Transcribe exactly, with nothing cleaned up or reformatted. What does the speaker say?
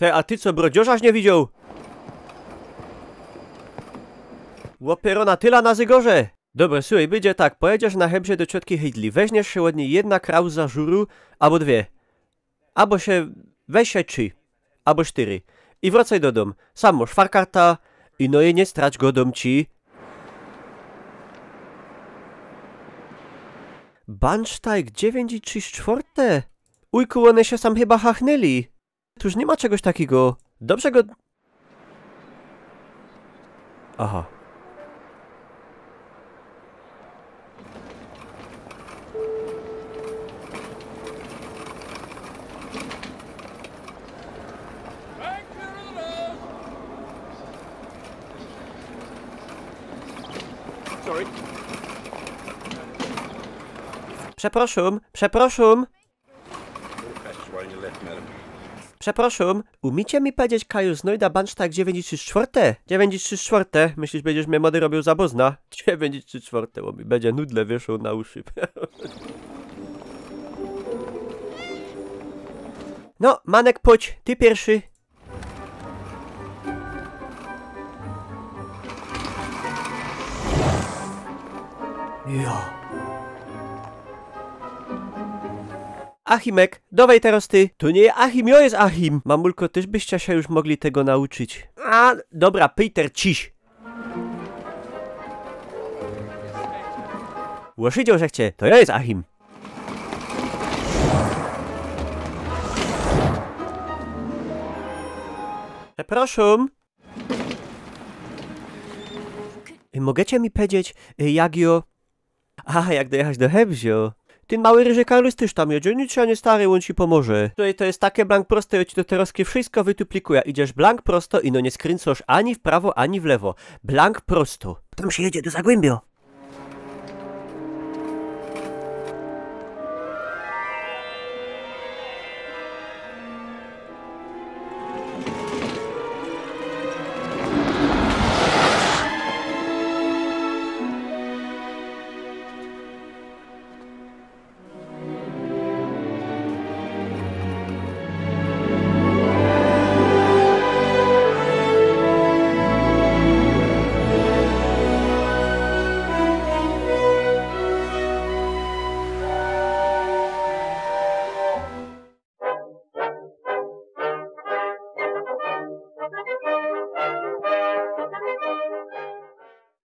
Te, a ty co, brodziorzaś niy widzioł? Łopie, rona, tyla na zygorze! Dobra, suchej, bydzie tak, pojedziesz na Hebzie do ciotki Hidli, weźniesz sie ôd nij jedna krauza żuru, abo dwie. Abo sie, weź sie trzi, abo sztyry. I wrocaj do dōm. Sam mosz farkarta, i no i niy strać go, dōm ci. Bahnsteig dziewiyńć i trzi sztworte? Ujku, ône sie sam chyba hachnyli. Tuż niy ma czegoś takigo. Dobrze go... Aha. Sorry. Przeproszōm, przeproszōm. Przeproszōm, umiycie mi pedzieć, kaj jŏ znojda Bahnsteig dziewiyńć i trzi sztworte? Dziewiyńć i trzi sztworte? Myślisz, bydziesz mie mody robiył za bōzna? Dziewiyńć i trzi sztworte, bo mi bydzie nudle wiyszoł na uszy. No, Manek, pōdź, ty piyrszy. Jo. Achimek, dŏwej teroz ty. To niy je Achim, jo je Achim. Mamulko, tyż byście sie już mogli tego nauczyć. A, dobra, Peter, ciś. Łoszydzioł, że chcie, to jo je Achim. Przeproszōm. Y, mogiecie mi pedzieć, y, jak jŏ... Aha, jak dojechać do Hebzio? Tyn mały ryży Karlus tyż tam jedzie, nic sie niy staruj, ôn ci pōmoże. Suchej, to je take blank prosto, jŏ ci to teroz wszysko wytuplikuja. Idziesz blank prosto i no niy skryncosz ani w prawo, ani w lewo. Blank prosto. Tam sie jedzie do Zagłybio.